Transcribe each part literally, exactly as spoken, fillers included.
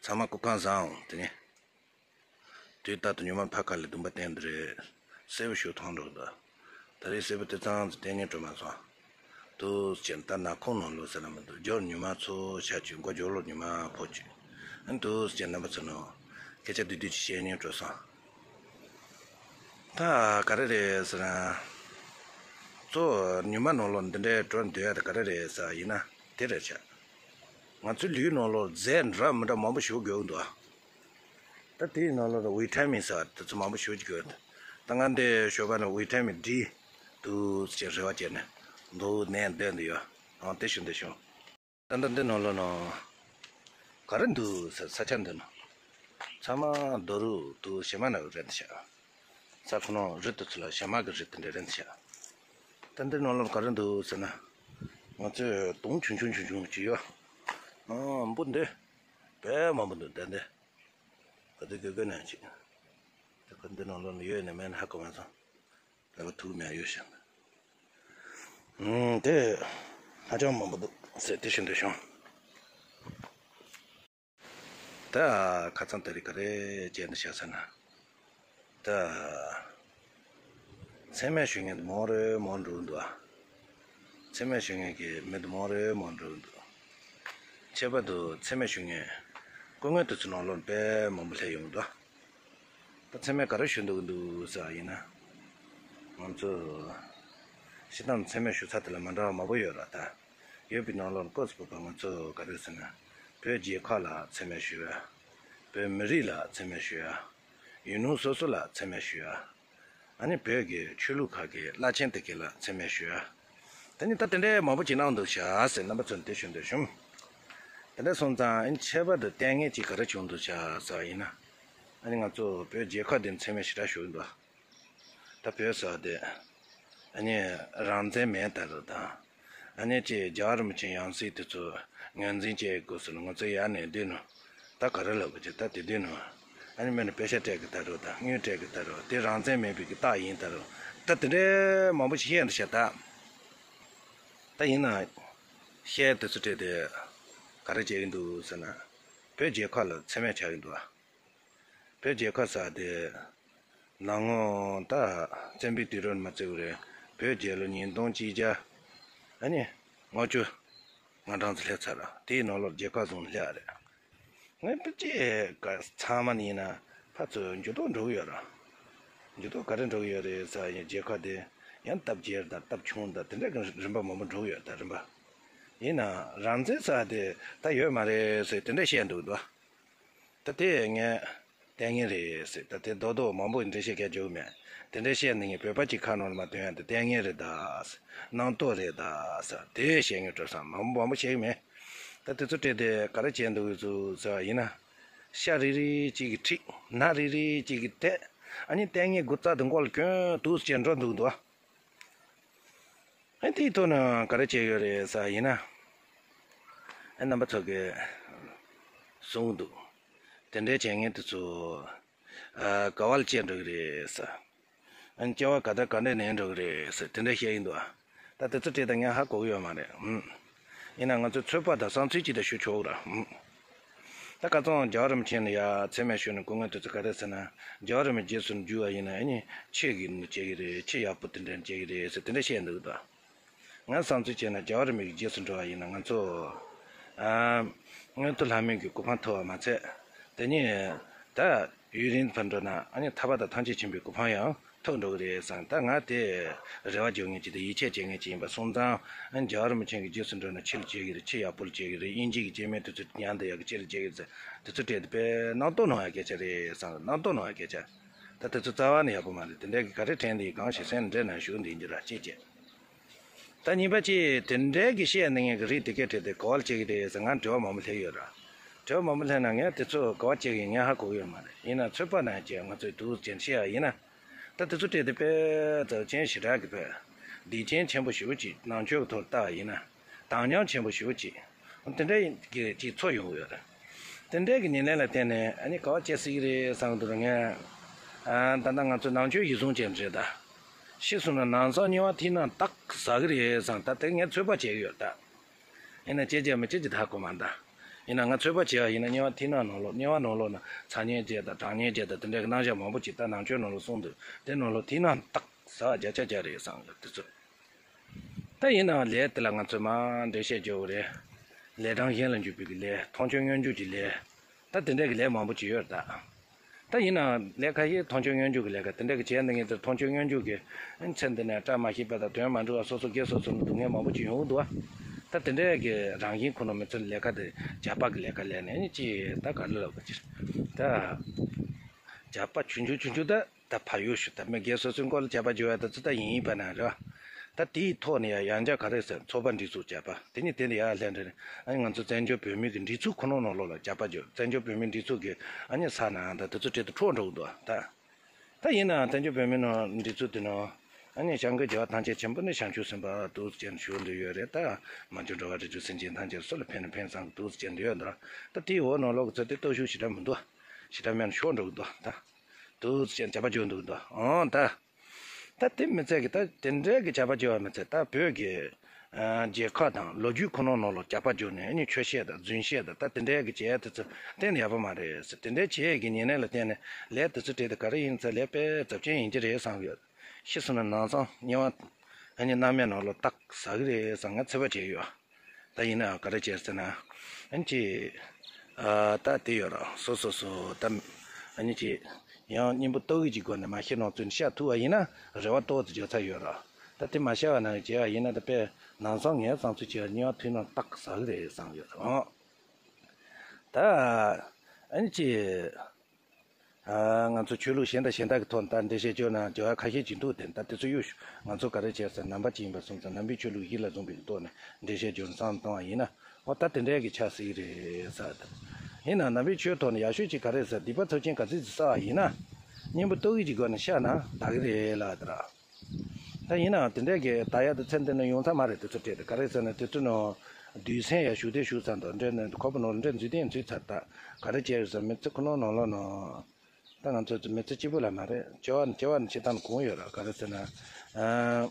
ཚང་མ་སྐུ་ཁམས་བཟང་། དེ་ནས་དུས་རྟག་ཏུ་ཉི་མ་ཕ་ཁ་ལ་སྡུམ་པ་བསྟན་དུ་རེད། སེར་པོ་ཞིག་མཐོང་འགྲོ་གི་འདུག་ད་རེས་སེར་པོ་དེ་ཙང་ཙི་བསྟན་ཉན་སྤྲོ་མ་སོང་། དུས་ཅན་ད་ནག་ཁུང་ནང་ལོགས་ཟེར་ན་མི་འདུག་སྦྱོར་ཉི་མ་ཚོ་ཤ་ཆུ་མགོ་སྦྱོར་ལོ་ཉི་མ་ཕོ་ཆུ། ཨ་ནི་དུས་ཅན་རྣམ་པ་ཚོ་ནང་སྐད་ཆ་བསྡུས་བསྡུས་ཅིག་བཤད་ཉན་སྤྲོ་སོང་། ད་ག་རེ་རེད་ཟེར་ན། གཙོ་ཉི་མ་ནང་ལོགས་འདི་འདྲའི་འགྲོ་འདོད་ཡ་ད་ག་རེ་རེད་ཟེར་ཡིན་ན་དེ་རེད་ཤག་ང་ཚོའི་ལུས་ནང་ལོགས་རྫས་འདྲ་མི་འདྲ་མང་པོ་ཞིག་དགོས་འདུག་ད་དེའི་ནང་ལོགས་ལ་ཝི་ཊ་མིན་ཟེར་དེ་ཚོ་མང་པོ་ཞིག་དགོས། ད་ང་འདི་ཞོགས་པ་ནས་ཝི་ཊ་མིན་ཌི་འདུག་ཅེས་རེ་བ་བྱས་ནས་འདུག་ནས་བསྡད་འདི་ཡོད། ཨང་དེ་ཞུ་འདི་ཞུ། ད་ལྟ་འདི་ནང་ལོགས་ན་ག་རེ་འདུག་ཟེར་ས་ཆ་འདི་ན་ཚང་མ་རྡོ་རུག་འདུག་བྱེ་མ་ནག་རེད་འདི་ཤག་ས་ཁོ་ན་རི་དེ་ཚོ་ལ་བྱེ་མ་གི་རི་དེ་འདྲ་རེད་འདི་ཤག་ད་འདི་ནང་ལོགས་ག་རེ་འདུག་ཟེར་ན། ང་ཚོས་དུང་ཆུང་ཆུང་ཆུང་ཆུང་ཅིག་ཡོད། ཨང་འབུ་འདི་དཔེ་མང་པོ་འདུག་ད་འདི་ག་དུས་དགོས་དགོས་ན་ཅིག་ད་ག་འདི་ནང་ལོགས་ན་ཡོད་ནས་མེད་ན་ཧ་གོ་མ་སོང་། ལབ་ཐུབ་མེད་ཡོད་ཤག་ཨང་དེ་ཧ་ཅང་མང་པོ་འདུག་ཟེར་དེ་བཞིན་དུ་བྱུང་། ད་ཁ་སང་དེ་རིང་ག་རེ་བྱས་འདི་ཤག་ཟེར་ན། ད་མཚན་སྨད་ཞུ་མཁན་དེ་མང་རུ་མང་འགྲོ་གི་འདུག་ཨ། མཚན་སྨད་ཞུ་མཁན་གྱི་མི་དེ་མང་རུ་མང་འགྲོ་གི་འདུག་ཁྱད་པར་དུ་མཚན་སྨད་ཞུ་མཁན་སྐུ་ངོ་དེ་ཚོ་ནང་ལོགས་དཔེ་མང་པོ་སླེབས་ཡོང་གི་འདུག་ད་མཚན་སྨད་ག་རེ་ཞུ་འདུག་གི་འདུག་ཟེར་བ་ཡིན་ན། ང་ཚོ་སྤྱིར་བཏང་མཚན་སྨད་ཞུ་ས་དེ་ལ་མ་འདྲ་བ་མང་པོ་ཡོད་ར། ད་ཡོད་པའི་ནང་ལོགས་སྐབས་སུ་བབ་པ་ང་ཚོ་ག་རེ་ཟེར་ན། བོད་རྒྱལ་ཁབ་ལ་མཚན་སྨད་ཞུ་ཡ། བོད་མི་རིགས་ལ་མཚན་སྨད་ཞུ་ཡ། ཡུལ་ལུང་སོ་སོ་ལ་མཚན་སྨད་ཞུ་ཡ། ཨ་ནི་བོད་ཀྱི་ཆོས་ལུགས་ཁག་གི་བླ་ཆེན་དེ་གའི་ལ་མཚན་སྨད་ཞུ་ཡ། དེ་ནི་ད་དེ་འདྲའི་མང་པོ་ཅིག་གནང་འདུག་ཤག་ཟེར་རྣམ་པ་ཚོར་འདི་ཞུ་འདོད་བྱུང་། དེ་འདྲ་སོང་ཙང་ཨ་ནི་ཁྱད་པར་དུ་ལྟས་ངན་ཅིག་ག་རེ་བྱུང་འདུག་ཤག་ཟེར་བ་ཡིན་ན། ཨ་ནི་ང་ཚོ་བོད་རྒྱལ་ཁབ་འདི་མཚན་སྨད་ཞེ་དྲག་ཞུ་གི་འདུག་ད་བོད་ཟེར་བ་དེ། ཨ་ནི་རང་བཙན་མེད་ལྟ་བུ་དང་། ཨ་ནི་ཅེས་རྒྱལ་བ་རིན་པོ་ཆེ་ཡང་སྲིད་དེ་ཚོ་ངོས་འཛིན་བྱེད་དགོས་ཟེར་ནས་ང་ཚོ་ཡར་ནས་བསྡད་ནོ། ད་ག་རེ་ལབ་དགོས་ཀྱི་ད་དེ་བསྡད་ནོ། ཨ་ནི་མི་ནི་པེ་ཤ་སྤྲད་གི་ད་རོ་དང་དངུལ་སྤྲད་གི་ད་རོ་དེ་རང་བཙན་མེད་པའི་གི་རྟགས་ཡིན་ད་རོ། ད་དེ་འདྲའི་མང་པོ་ཞིག་བཤད་འདུག་ཤག་ད། ད་ཡིན་ན། བཤད་དེ་ཚོ་སྤྲད་དེ། ག་རེ་བྱེད་ཀྱི་འདུག་ཟེར་ན། བོད་རྒྱལ་ཁབ་ལ་མཚན་སྨད་ཆགས་ཀྱི་འདུག་ཨ། བོད་རྒྱལ་ཁབ་ཟེར་དེ། ལ་ངོ་ད་བཙན་པོའི་དུས་རབས་མ་བརྩི་བ་རེད། བོད་རྒྱལ་ལོ་ཉིས་སྟོང་གཅིག་བརྒྱ། ཨ་ནི་ལྔ་བཅུ་ང་གྲངས་སུ་སླེབས་ཚར་ར། དེའི་ནང་ལོགས་རྒྱལ་ཁབ་བཟུང་སླེབས་རེད། ངས་ཕལ་ཆེར་ག་ཚང་མ་ནི་ཡིན་ན་ཕར་ཚུར་འགྱུར་ལྡོག་འགྲོ་གི་ཡོད་ར། འགྱུར་ལྡོག་ག་རེ་འགྲོ་གི་ཡོད་རེད་ཟེར་ཡིན་རྒྱལ་ཁབ་དེ་ཡང་སྟབས་རྒྱལ་དང་སྟབས་ཆུང་དང་དེ་འདྲ་གི་རིམ་པ་མང་པོ་འགྲོ་གི་ཡོད་ད་རིམ་པ། ཡིན་ན་རང་བཙན་ཟེར་དེ་ད་ཡོད་མ་རེད་ཟེར་དེ་འདྲ་བཤད་འདུག་འདུག་ད་དེ་ངས་ལྟས་ངན་རེད་ཟེར། ད་དེ་རྡོག་རྡོག་མང་པོ་འགྲེལ་བཤད་རྒྱག་རྒྱུ་མེད། དེ་འདྲ་བཤད་ནས་ངས་བོད་པ་གཅིག་ཁ་ནང་ལ་མ་ཐོན་ཡ་དེ་ལྟས་ངན་རེད་ད་ཟེར། རྣམ་རྟོག་རེད་ད་ཟེར་དེ་བཤད་ངས་སྤྲོ་བསམ་མང་པོ་མང་པོ་བཤད་གི་མེད། ད་དེ་ཚོ་སྤྲད་དེ་ག་རེ་བྱས་འདུག་ཚུལ་ཟེར་བ་ཡིན་ན། ཤ་རིལ་རིལ་གཅིག་གིས་ཁྲིད། ནག་རིལ་རིལ་གཅིག་གིས་དེད། ཨ་ནི་ལྟས་ངན་དགུ་རྩ་དུ་མགོ་ལ་གྱོན་དུ་ཟེར་འགྲོ་འདུག་འདུག་ཨ་དེའི་ཐོག་ནས་ག་རེ་བྱས་ཡོད་རེད་ཟེར་ཡིན་ན། ཨ་རྣམ་པ་ཚོ་གིས་གསུངས་འདུག་དེ་འདྲའི་བྱས་ངན་དེ་ཚོ་ཨ་ག་བ་ལ་སྐྱེལ་འགྲོ་གི་རེད་ཟེར། ཨ་སྐྱེ་བ་ག་འདྲ་ག་འདྲ་ནས་འགྲོ་གི་རེད་ཟེར་དེ་འདྲ་བཤད་ཡིན་འདུག་ཨ་ད་དེ་ཚོ་བྲིས་ད་ངས་ཧ་གོ་གི་ཡོད་མ་རེད་ཨུམ། ཡིན་ན་ང་ཚོས་ཚོད་དཔག་དང་བསམ་ཚུལ་ཅིག་ད་ཞུ་ཆོག་ར་ཨུམ། ད་ཁ་སང་རྒྱལ་བ་རིན་པོ་ཆེ་ནས་ཡ་མཚན་སྨད་ཞུས་ནས་སྐུ་ངལ་དེ་ཚོ་ག་རེ་ཟེར་ན། རྒྱལ་བ་རིན་པོ་ཆེ་རྗེས་སུ་འཇུག་པ་ཡིན་ན་ཨ་ནི་ཆོས་ཀྱི་ནི་བྱེད་ཀྱི་རེད། ཆོས་ཡག་པོ་དེ་འདྲ་བྱེད་ཀྱི་རེད་ཟེར་དེ་འདྲ་བཤད་འདུག་ད། ང་བསམ་ཚུལ་བྱས་ན་རྒྱལ་བ་རིན་པོ་ཆེའི་རྗེས་སུ་འགྲོ་བ་ཡིན་ན་ང་ཚོ། ཨ། མངོན་མཐོ་ལྷ་མོའི་གི་གོ་འཕང་ཐོབ་པ་མ་ཚད། དེ་ནས་ད་ཡུན་རིང་བར་འགྲོ་ན་ཨ་ནི་ཐར་པ་དང་ཐམས་ཅད་མཁྱེན་པའི་གོ་འཕང་ཡང་ཐོབ་འགྲོ་གི་རེད་བསམ། ད་ང་དེ་རེ་བ་རྒྱག་མཁན་ཅིག་དང་ཡིད་ཆེས་བྱེད་མཁན་ཅིག་ཡིན་པ་སོང་ཙང་། ཨ་ནི་རྒྱལ་བ་རིན་པོ་ཆེ་གི་རྗེས་སུ་འགྲོ་ན་ཆོས་ལ་བྱེད་ཀྱི་རེད། ཆོས་ཡག་པོ་ལ་བྱེད་ཀྱི་རེད། དབྱིན་ཇི་གི་སྐྱེ་དམན་དེ་ཚོ་མཉམ་དུ་ཡག་གི་ཆོས་ལ་བྱེད་ཀྱི་རེད་ཟེར། དེ་ཚོ་སྤྲད་དེ་དཔེ་རྣམ་རྟོག་སྣང་བའི་སྐད་ཆ་རེད་བསམ། རྣམ་རྟོག་སྣང་བའི་སྐད་ཆ། ད་དེ་ཚོ་རྩ་བ་ནས་ཡག་པོ་མ་རེད། དེ་འདྲའི་གི་ག་རེ་དྲན་འདི་གང་ཞིག་སེམས་འདྲེ་ན་ཞུགས་འདི་འགྱུར་ར་ཅེས་བྱས། ད་གཉིས་པ་ཅིག་དེ་འདྲའི་གི་བཤད་ནི་ངས་གི་རིགས་དེ་གས་བྲིས་ཏེ་ག་བ་ལ་བྱེད་ཀྱི་རེད་ཟེར་ང་དྲི་བ་མང་པོ་སླེབས་ཡོད་ར། དྲི་བ་མང་པོ་སླེབས་ན་ངས་དེ་ཚོ་ག་བ་བྱེད་ཀྱི་ངས་ཧ་གོ་གི་ཡོད་མ་རེད། ཡིན་ན་ཚོད་དཔག་ནང་བྱས་ང་ཚོས་འདུག་ཅན་བཤད་ཡ་ཡིན་ན། ད་དེ་ཚོ་བྲིས་ཏེ་དཔེ་རྩ་ཆེན་ཞེ་དྲག་གི་བོད་སྡིག་ཅན་ཆེན་པོ་ཞེ་པོ་ཅིག་ནང་ཆོས་ཀྱི་ཐོག་ལྟ་བ་ཡིན་ན། དམ་ཉམས་ཆེན་པོ་ཞེ་པོ་ཅིག་དེ་འདྲ་གི་ཅིག་ཚོར་ཡོང་གི་ཡོད་རེད། དེ་འདྲའི་གི་ཉེར་ལེན་ལ་བརྟེན་ནས་ཨ་ནི་ག་བ་བྱེད་སྲིད་ཀྱི་རེད་བསམ་གི་འདུག་ངས། ཨ་ད་ལྟ་ང་ཚོ་ནང་ཆོས་གཞི་བཟུང་བྱས་ནས་རེད་ད། ཤི་སོང་ན་ནང་གསང་དམྱལ་བ་མཐིང་ནག་རྟགས་ཟ་གི་རེད་བསམ། ད་དེ་ངས་ཚོད་དཔག་བྱེད་ཀྱི་ཡོད་ད། ཡིན་ན་ཅི་བྱེད་མི་བྱེད་ཀྱི་ད་གོ་མ་ད། ཡིན་ན་ང་ཚོད་དཔག་བྱས་པ་ཡིན་ན་དམྱལ་བ་མཐིང་ནག་ནང་ལོགས། དམྱལ་བ་ནང་ལོགས་ན་ཚ་དམྱལ་ཅན་དང་གྲང་དམྱལ་ཅན་དང་དེ་འདྲའི་གི་རྣམ་གཞག་མང་པོ་ཅིག་ད་ནང་ཆོས་ནང་ལོགས་གསུངས་འདུག་དེ་ནང་ལོགས་མཐིང་ནག་ཏག་ཟ་བ་བརྒྱ་ཆ་བརྒྱ་རེད་བསམ་གི་དེ་ཚོ། ད་ཡིན་ནའང་ལས་དེ་ལ་ང་ཚོས་མར་འགྲེལ་བཤད་རྒྱག་དགོས་རེད། ལས་རང་བཞིན་ལ་འཇུག་པའི་གི་ལས། མཐོང་ཆོས་མངོན་གྱུར་གྱི་ལས། ད་དེ་འདྲའི་གི་ལས་མང་པོ་ཅིག་ཡོད་རེད་ད། ད་ཡིན་ནའང་ལས་ཁ་ཤས་མཐོང་ཆོས་མངོན་གྱུར་གྱི་ལས་ཀ་དེ་འདྲ་གི་བྱས་འདི་ངེས་ཚེ་མཐོང་ཆོས་མངོན་གྱུར་གྱི་ཚེ་འདི་ནས་བཀྲ་མ་ཤིས་པ་དང་དོན་མ་འགྲུབ་པ་སོ་སོ་སྒེར་སོ་སོ་ལ་སྡུག་བསྔལ་མང་པོ་ཅིག་ཡོང་གི་འདུག་བ། ད་དེ་འདྲའི་གི་རང་བཞིན་ཁོ་ན་མི་ཚེ་ལས་ཀ་དེ་བྱ་བ་གི་ལས་ཀ་ལས་ནས་ནི་ཅི་ད་ག་ལ་ལབ་པ་ཅིག་ད་བྱ་བ་ཆུང་ཆུང་ཆུང་ཆུང་ད་ད་ཕ་ཡུལ་ཞུ་ད་མི་སྒེར་སོ་སོའི་སྐོར་ལ་བྱ་བ་བྱེད་པ་ད་ཚོ་ད་ཡིན་ཡིན་པ་ན་རེད་བ། ད་དེའི་ཐོག་ནས་ཡང་ཡང་བསྐྱར་ག་རེ་ཟེར་ཚོགས་པ་སྒྲིག་འཛུགས་བྱས་པ་དེ་ནི་དེ་ནི་ཡར་ལྷན་འདྲེ་ཨ་ནི་ང་ཚོ་བཙན་བྱོལ་བོད་མིའི་གི་སྒྲིག་འཛུགས་ཁོ་ན་ནང་ལོགས་ལ་བྱ་བ་བྱེད་བཙན་བྱོལ་བོད་མིའི་སྒྲིག་འཛུགས་ཀྱི་ཨ་ནི་ས་ནང་ད་དེ་ཚོ་གྲལ་དུ་འཕྲོག་འགྲོ་གི་འདུག་ད། ད་ཡིན་ནའང་བཙན་བྱོལ་བོད་མིའི་ནང་སྒྲིག་འཛུགས་དེ་ནང་ཨ་ནི་སྐྱབས་མགོན་རྒྱལ་བ་ཐམས་ཅད་མཁྱེན་པ་ནི་བྱང་ཆུབ་སེམས་དཔའ་འདུག་ཅེས་ཞུ་འདོད་ཡོད་རེད་ད། མ་བྱོན་འགྲོ་བ་རིགས་དྲུག་སེམས་ཅན་ཐམས་ཅད་སུ་ལ་ཕན་ན་ཕན་བསམ་གི་འདུག་ཅེས་འདོད་ཡོད་འདུག་ད་དེའི་འོག་ནང་ལོགས་ཀྱི་ཚོ་དེ་སྟོབས་ཤུགས་ཞེ་དྲག་མི་འདུག་ཞེ་དྲག་མེད་ན་ཤོར་འགྲོ་གི་འདུག་ད། འདུག་ཅེས་བྱ་བ་བྱོན་འདུག་འདུག་ཨང་ད། ད་དེ་མི་ཚད་ཀྱི་ད་དེ་འདྲའི་གི་བྱ་བ་བྱེད་པ་མི་ཚད་ད་བོད་ཀྱི་ཨ་རྒྱལ་ཁབ་དང་ལོ་རྒྱུས་ཁོ་ན་ནང་ལོགས་བྱ་བ་བྱེད་ནས་ཨ་ནི་ཆོས་བཤད་དང་རྫུན་བཤད་དང་ད་དེ་འདྲའི་གི་བྱེད་ཡ་དེ་ཚོ་གཏན་ནས་ཡག་པོ་མ་རེད་ཟེར། དེ་འདྲའི་བྱེད་ཡས་ཀྱི་ཉེ་གནས་ལ་བརྟེན་ནས་ལས་དེ་ཚོ་བྲིས་ཏེ་ག་རེ་ཡིན་ཚེ་ལས་དཔེ་ཚབས་ཆེན་ཡིན་གྱི་རེད་བསམ་ཡོད། ཤི་སོང་ན་ནང་སང་དམྱལ་བ་ཨ་ནི་མནར་མེད་ནང་ལོགས་ཏག་ཟ་གི་རེད་བསམ་ངས་ཚོད་དཔག་བྱས་ཡོད། ད་ཡིན་ནའང་ག་རེ་བྱས་ཟེར་ན། ཨ་ནི་ཅི། ཨ་ད་དེ་ཡོད་ར་སོ་སོ་སོ་ད། ཨ་ནི་ཅི། ཡང་སྙིང་པོ་ཏོག་གི་ཅིག་སྒོ་ནས་མ་ཤི་ནང་ཚུན་ཤ་ཐུག་པ་ཡིན་ན་རེ་བ་ཏོག་ཙམ་འཇོག་ཚར་ཡོད་ར། ད་དེ་མ་ཤ་བ་ནང་བྱས་པ་ཡིན་ན་ད་དཔེ་ནང་སང་ངའི་བསམ་ཚུལ་བྱས་པ་དམྱལ་བ་ཐུག་ན་ཏག་ཟ་གི་རེད་བསམ་ཡོད་ར། ད། ཨ་ནི་ཅི། ཨ་ང་ཚོ་ཆོས་ལུགས་གཞན་དང་གཞན་དག་གི་ཐོག་ནས་ད་འགྲེལ་བཤད་བརྗོད་ན་བརྗོད་ཡ་ཁ་ཤས་ཅིག་འདུག་དེ་ད་དེ་ཚོ་གཡུག་ཞུ། ང་ཚོ་ག་རེ་བྱས་ཟེར་ནང་པ་ཅིག་ཡིན་པ་སོང་ཙང་ནང་པའི་ཆོས་ལུགས་གཞི་ལ་བཟུང་བའི་ཐོག་ནས་འགྲེལ་བཤད་བརྗོད་ན་བསམ་བཏང་བ་ཡིན་ན་འོ་ད་དེ་འདྲའི་གི་ཆགས་སྲིད་རེད་ཟེར་ད། ཡིན་ན་ནང་པའི་ཆོས་ཐོག་ནས་ཡག་ཤོས་ཅིག་ག་རེ་ཟེར་སྡིག་པ་ཚབས་ཆེན་ག་ཚོད་ཅིག་བསགས་པ་ཡིན་ན་སྙིང་པོ་ཏོག་གི་ཅིག་སྒོ་ནས་བཤད་ན་དག་གི་རེད་ལབ་ད་ར། ད་ཡིན་ནའང་དེ་འདྲའི་གི་ད་ཡ་དེ་ཚེ་འདི་ནས་ཡོང་ས་མ་རེད་དེ་ཚོ་སྤྲད་དེ་ག་རེ་ཟེར་ན་དེ་ཚོ་ནང་དུས་མཚན་ཡ་ཞུགས་དེ་ཞུགས་ཚར་འདུག་འདྲེ་ནས་ཁོ་པ་ནང་འདྲེ་འཛུལ་དེ་འཛུལ་ཚར་ད་ག་རེ་བྱས་ཡོད་ཟེར་མི་ཚེ་ཁོ་ནང་ནང་ལོགས་ནང་ད་ང་ཚོ་མི་ཚེ་གཅིག་པུ་ལ་མ་རེད་སྐྱེ་བ་ནས་སྐྱེ་བ་ནས་སྐྱེ་སྟངས་གང་ཡོད་ར་ག་རེ་ཟེར་ན། ཨ།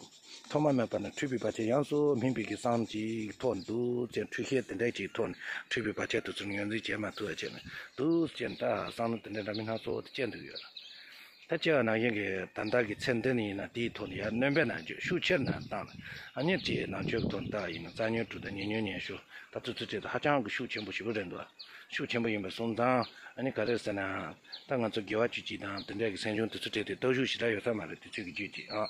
ཐོག་མ་མེད་པ་ནས་འཁྲུལ་པའི་བར་ཆད་ཡོངས་སུ་སྨིན་པའི་གི་བསམ་གྱིས་ཐོག་འདུག་ཅེས་འཁྲུལ་ཤེས་དེ་འདྲ་ཅིག་ཐོག་ནས་འཁྲུལ་པའི་བར་ཆད་དེ་ཚོ་ངོས་འཛིན་བྱེད་མ་ཐུབ་པ་བྱས་ནས་འདུག་ཅེས་ད་བསམ་བློ་དེ་འདྲ་འདྲ་མིན་སྣ་ཚོགས་དེ་སྐྱེ་འདུག་ཡོད་ར། ད་སྐྱེ་བ་ནང་བཞིན་གྱི་ད་ལྟ་གི་ཚེ་འདི་ནི་ཡིན་ན་དེའི་ཐོག་ནས་ཡར་སྣོན་པ་ནང་བརྗོད་ཤུགས་ཆེར་ནང་བཏང་ནས་ཨ་ནི་དེའི་ནང་ཆོས་ཀྱི་ཐོག་ནས་ད་ཡིན་ན་རྩ་ཉོན་དྲུག་དང་ཉེ་ཉོན་ཉེ་ཤོས་ད་ཚོ་ཚོ་ཚོ་ད་ཧ་ཅང་གི་ཤུགས་ཆེན་པོ་ཞེ་པོ་རེད་འདུག་ཤུགས་ཆེན་པོ་ཡིན་པ་སོང་ཙང་ཨ་ནི་ག་རེ་ཟེར་ན་ད་ང་ཚོ་དགེ་བ་བཅུ་གཅིག་དང་དེ་འདྲ་གི་སེམས་བྱུང་དེ་ཚོ་བྲལ་ཏེ་སྟོབས་ཤུགས་ཞེ་དྲག་ཡོད་ས་མ་རེད་དེ་ཚོ་གི་རྒྱུད་ཀྱིས་ཨ།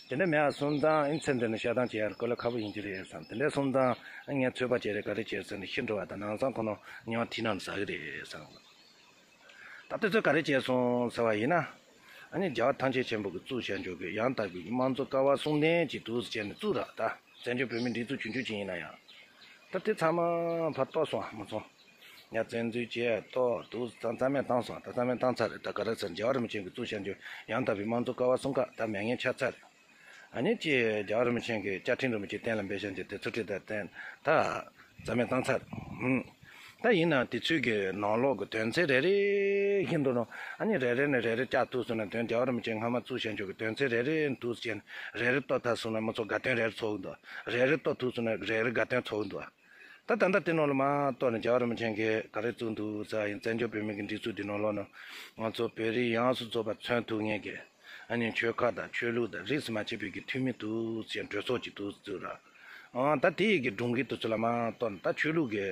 དེ་འདྲ་མེད་པ་སོང་ཙང་ཨ་ནི་ཚེ་འདི་ནས་བཤད་སྟངས་བྱེད་ཡ་དཀའ་ལས་ཁག་པོ་ཡིན་གྱི་རེད་བསམ་དེ་འདྲ་སོང་ཙང་ཨ་ངས་ཚོད་དཔག་བྱས་རེད་ག་རེ་བྱས་ཟེར་ན་ཤི་འགྲོ་བ་དང་ནང་སང་ཁོ་ན་དམྱལ་བ་མཐིང་ནག་ཟ་གི་རེད་བསམ། ད་དེ་ཚོ་ག་རེ་བྱས་སོང་ཟེར་བ་ཡིན་ན། ཨ་ནི་རྒྱལ་བ་ཐམས་ཅད་མཁྱེན་པ་གིས་བཙུགས་བྱས་འཇོག་གི་ཡང་དག་པའི་དམངས་གཙོ་ཀ་བ་གསུམ་ལྡན་གྱི་འདུག་སེ་བྱས་ནས་བཙུགས་ར་ད་བཙན་བྱོལ་བོད་མིའི་སྒྲིག་འཛུགས་ཆུང་ཆུང་ཅིག་ཡིན་ན་ཡང་། ད་དེ་ཚང་མ་ཕར་གཏོར་སོང་མ་སོང་། ཡ་བཙན་འཛུལ་བྱས་གཏོར་འདུག་རྩ་རྩ་མེད་བཏང་སོང་ད་རྩ་མེད་བཏང་ཚར་རེད་ད་ག་རེ་ཟེར་རྒྱལ་བ་རིན་པོ་ཆེ་གིས་བཙུགས་བྱས་འཇོག་ཡང་དག་པའི་དམངས་གཙོ་ཀ་བ་གསུམ་ཀ་ད་མེད་མཁན་ཆགས་ཚར་རེད། ཨ་ནི་ཅེས་རྒྱལ་བ་རིན་པོ་ཆེ་གིས་བཅའ་ཁྲིམས་རིན་པོ་ཆེ་གཏན་ལ་འབེབས་བྱས་ཀྱི་དེ་ཚོ་ཁྲིད་དང་བསྟན་ད་རྩ་མེད་བཏང་ཚར། ཧུམ། ད་ཡིན་ན་དེ་ཚོའི་གི་ནང་ལོགས་ཀྱི་དོན་ཚན་རེ་རེ་བཞིན་དུ་ནང་ཨ་ནི་རེ་རེ་ནས་རེ་རེ་བཅག་ཐུབ་སོང་ན་དོན་རྒྱལ་བ་རིན་པོ་ཆེ་སྔ་མ་བཙུགས་བྱས་འཇོག་གི་དོན་ཚན་རེ་རེ་འདུག་ཅེས་རེ་རེ་གཏོར་ཐལ་སོང་ན་མི་ཚོ་དགའ་སྟོན་རེ་རེ་ཚོགས་འདུག་རེ་རེ་གཏོར་ཐུབ་སོང་ན་རེ་རེ་དགའ་སྟོན་ཚོགས་འདུག་ད་ད་ལྟ་དེ་ནང་ལ་མ་གཏོར་ནས་རྒྱལ་བ་རིན་པོ་ཆེ་གིས་ག་རེ་བཙུགས་འདུག་ཟེར་ཡིན་བཙན་བྱོལ་བོད་མི་གི་སྒྲིག་འཛུགས་འདི་ནང་ལོགས་ན་ང་ཚོ་བོད་རིགས་ཡོངས་སུ་རྫོགས་པ་མཚོན་ཐུབ་མཁན་གྱི་ཨ་ནི་ཆོལ་ཁ་དང་ཆོས་ལུགས་དང་རིས་སུ་མ་ཆད་པའི་གི་འཐུས་མི་འདུག་ཅེས་གྲོས་ཚོགས་ཅིག་འདུག་ཟེར་ར། ཨང་ད་དེ་ཡི་གི་སྒྲུང་གི་དུས་ཚོད་ལ་མ་གཏོར་ན་ད་ཆོས་ལུགས་ཀྱི་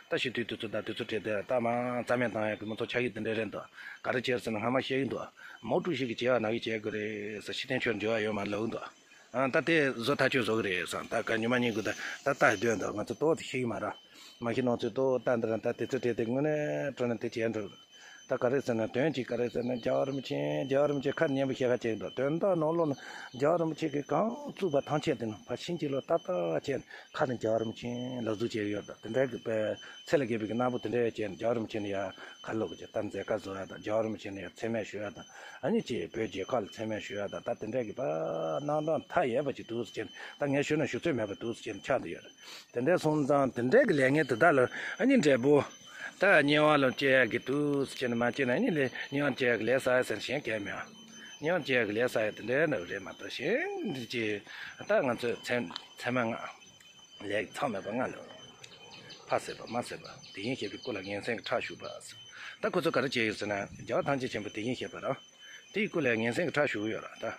ད་ཤི་དུས་དུས་ཚོད་ད་དུས་ཚོད་བྲལ་ཏེ་ད་མ་རྩ་མེད་བཏང་ཡག་གི་མི་ཚོགས་ཆགས་ཀྱི་དེ་འདྲ་རེད་འདུག་ག་རེ་བྱས་ཟེར་ན་སྔ་མ་བཤད་ཀྱི་འདུག་མའོ་ཀྲུའུ་ཞི་གིས་བྱས་པ་ནང་བཞིན་བྱེད་དགོས་རེད་ཟེར་ཕྱི་བསྟན་ཆོས་འབྲེལ་བ་ཡོད་མ་ལབ་ཀྱི་འདུག་ཨང་ད་དེ་བཟོ་ཐག་ཆོད་བཟོ་གི་རེད་བསམ་ད་ག་ཉི་མ་གཉིས་གི་ད་ད་ལྟ་སྡོད་འདུག་ང་ཚོ་ཏོག་ཙམ་ཤེས་ཀྱི་མ་རེད། མ་གཞི་ནང་ཚོས་ཏོག་ལྟ་འདི་རང་ད་དེ་ཚོ་བྲལ་ཏེ་དངོས་གནས་དྲང་གནས་དེ་བྱས་འགྲོ། ད་ག་རེ་ཟེར་ན་དོན་གཅིག་ག་རེ་ཟེར་ན་རྒྱལ་བ་རིན་པོ་ཆེ་རྒྱལ་བ་རིན་པོ་ཆེ་ཁ་ནས་སྙན་པོ་བཤད་ཁ་བྱེད་ཀྱི་འདུག་དོན་དག་ནང་ལོགས་ན་རྒྱལ་བ་རིན་པོ་ཆེ་གིས་གང་བཙུགས་པ་ཐམས་ཅད་དེ་ནི་ཕར་ཕྱིན་ཅི་ལོག་ཏག་ཏག་བྱས་ནས་ཁ་ནས་རྒྱལ་བ་རིན་པོ་ཆེ་ལབ་གསོལ་བྱས་ཡོད་འདུག་དེ་འདྲའི་གི་དཔེ་ཚད་ལས་བརྒལ་བའི་གི་སྣང་བ་དེ་འདྲ་བྱས་ནས་རྒྱལ་བ་རིན་པོ་ཆེ་ནི་ཡ་ག་ལོག་གི་ད་མཛད་དཀའ་བཟོ་ཡ་དང་རྒྱལ་བ་རིན་པོ་ཆེ་ནི་ཡ་མཚན་སྨད་ཞུ་ཡ་དང་ཨ་ནི་ཅིག་བོད་རྒྱལ་ཁབ་ལ་མཚན་སྨད་ཞུ་ཡ་དང་ད་དེ་འདྲའི་གི་དཔེ་རྣམ་གྲངས་མཐའ་ཡས་པ་ཅིག་འདུག་ཟེར་ནས་ད་ངས་ཞུ་ན་ཞུ་ཚོད་མེད་པ་འདུག་ཟེར་ནས་ཆགས་བསྡད་ཡོད་རེད། དེ་འདྲའི་སོང་ཙང་དེ་འདྲའི་གི་ལས་ངན་དེ་དག་ལ་ཨ་ནི་འབྲས་བུ། ད་དམྱལ་བ་ལ་སྐྱེ་ཡག་གི་དུས་སུ་སྐྱེ་ན་མ་སྐྱེ་ན་ཨ་ནི་ལས་དམྱལ་བ་སྐྱེ་ཡག་གི་ལས་བསགས་ཡ་ཟེར་ན་གཞན་གང་ཡང་མེད། དམྱལ་བ་སྐྱེ་ཡག་གི་ལས་བསགས་ཡ་དེ་འདྲའི་ནང་རེད་མ་གཏོགས་གཞན་འདི་ཅི། ད་ང་ཚོས་མཚན་མཚན་མ་ལྔ། ལས་ཀྱི་མཚམས་མེད་པ་ལྔ་ལ། ཕ་བསད་པ་མ་བསད་པ་དེ་བཞིན་གཤེགས་པའི་སྐུ་ལ་ངན་སེམས་ཀྱི་ཁྲག་ཞུགས་པ། ད་ཁོ་ཚོ་ག་རེ་བྱས་ཡོད་ཟེར་ན་རྒྱལ་བ་ཐམས་ཅད་མཁྱེན་པ་དེ་བཞིན་གཤེགས་པ་རང་དེའི་སྐུ་ལ་ངན་སེམས་ཀྱི་ཁྲག་ཞུགས་ཡོད་ར་ད།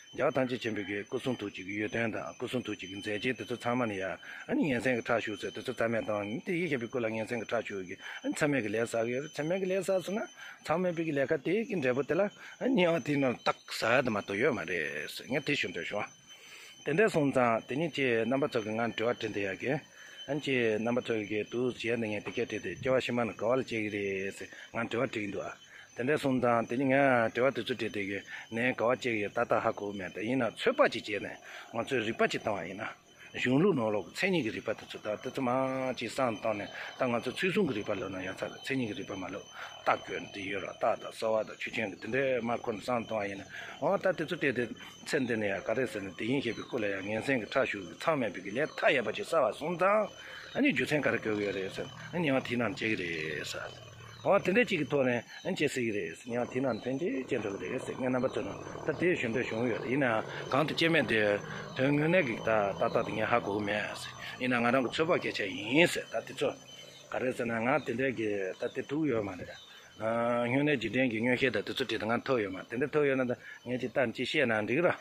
རྒྱལ་བ་ཐམས་ཅད་མཁྱེན་པའི་གི་སྐུ་གསུང་ཐུགས་ཀྱི་གི་ཡོན་ཏན་དང་སྐུ་གསུང་ཐུགས་ཀྱི་གི་མཛད་རྗེས་དེ་ཚོ་ཚང་མ་ནི་ཡ་ཨ་ནི་ངན་སེམས་ཀྱི་ཁྲག་ཞུགས་ཟེར་དེ་ཚོ་རྩ་མེད་བཏང་ནི་དེ་བཞིན་གཤེགས་པའི་སྐུ་ལ་ངན་སེམས་ཀྱི་ཁྲག་ཞུགས་ཀྱི་ཨ་ནི་མཚམས་མེད་ཀྱི་ལས་བསགས་ཡོད་རེད། མཚམས་མེད་ཀྱི་ལས་བསགས་སོང་ན་མཚམས་མེད་པའི་གི་ལས་ཀ་དེ་གི་འབྲས་བུ་དེ་ལ་ཨ་ནི་དམྱལ་བ་དེའི་ནང་ལ་རྟག་ཟ་ཡ་དེ་མ་གཏོགས་ཡོད་མ་རེད་ཟེར་ངས་དེ་ཞུ་འདོད་བྱུང་། དེ་འདྲ་སོང་ཙང་དེ་ཉིད་ཀྱི་རྣམ་པ་ཚོ་གི་ང་དྲི་བ་དྲི་འདི་ཡ་གི་ཨ་ནི་ཀྱི་རྣམ་པ་ཚོ་གི་དུ་བྱས་ནས་ངས་དེ་སྐད་དྲིས་ཏེ་སྐྱེ་བ་ཕྱི་མ་ནི་ག་བ་ལ་སྐྱེ་གི་རེད་ཟེར་ང་དྲི་བ་དྲིས་ཀྱི་འདུག་ཨ། དེ་འདྲ་སོང་ཙང་དེ་ཉིད་ངས་དྲི་བ་དེ་ཚོ་དྲིས་ཏེ་གི་ནས་ག་བ་སྐྱེ་གི་ཡོད་ཏག་ཏག་ཧ་གོ་གི་མེད་དེ་ཡིན་ན་ཚོད་དཔག་ཅིག་བྱས་ནས་ང་ཚོས་རིག་པ་ཅིག་བཏང་བ་ཡིན་ན། གཞུང་ལུགས་ནང་ལོགས་ཀྱི་མཚན་ཉིད་ཀྱི་རིག་པ་དེ་ཚོ་དང་དེ་ཚོ་མང་ཅིག་བསམ་བཏང་ནས་ད་ང་ཚོ་ཚུལ་གསུམ་གྱི་རིག་པ་ལབ་ན་ཡ་མཚན་ལ་མཚན་ཉིད་ཀྱི་རིག་པ་མ་ལབ་རྟགས་སྐྱོན་དེ་ཡོད་ར་རྟགས་དང་གསལ་བ་དང་ཆོས་ཅན་གྱི་དེ་འདྲའི་མ་ཁོ་ན་བསམ་བཏང་བ་ཡིན་ན་འོ་ད་དེ་ཚོ་བལྟས་ཏེ་ཚེ་འདི་ནས་ཡང་ག་རེ་ཟེར་ན་དེ་བཞིན་གཤེགས་པའི་སྐུ་ལ་ཡང་ངན་སེམས་ཀྱི་ཁྲག་ཞུགས་ཀྱི་མཚམས་མེད་པའི་གི་ལས་མཐའ་ཡས་པ་ཅིག་བསགས་པ་སོང་ཙང་ཨ་ནི་རྒྱུ་མཚན་ག་རེ་འགོས་ཀྱི་ཡོད་རེད་ཟེར་ཨ་ནི་ཡང་དེའི་ནང་བྱེད་ཀྱི་རེད་ཟེར། འོ་དེ་འདྲ་གཅིག་གི་ཐོག་ནས་ཨ་ནི་བྱེད་སྲིད་ཀྱི་རེད་ཟེར་ཡང་དེའི་ནང་ཕན་ཆེ་ཆེ་འགྲོ་གི་རེད་ཟེར་ངས་རྣམ་པ་ཚོ་ནང་ད་དེ་ཞུ་འདོད་བྱུང་ཡོད་རེད། ཡིན་ནའང་གང་དུ་སྐྱེ་མེད་དེ་དོན་དངོས་གནས་ཀྱི་ད་ཏག་ཏག་དེ་ངས་ཧ་གོ་གི་མེད་ཟེར་ཡིན་ན་ང་རང་གི་ཚོད་དཔག་སྐད་ཆ་ཡིན་ཟེར་ད་དེ་ཚོ་ག་རེ་ཟེར་ན་ང་དེ་འདྲའི་གི་ད་དེ་ཐུག་ཡོད་མ་རེད། ཨ། སྨྱུང་གནས་འཇིག་རྟེན་གྱི་མངོན་ཤེས་དང་དེ་ཚོ་བྲིས་ཏེ་ང་ཐོབ་ཡོད་མ་དེ་འདྲ་ཐོབ་ཡོད་ན་ད་ངས་ཅིག་ལྟ་ཅིག་བཤད་ན་འགྲིག་ར།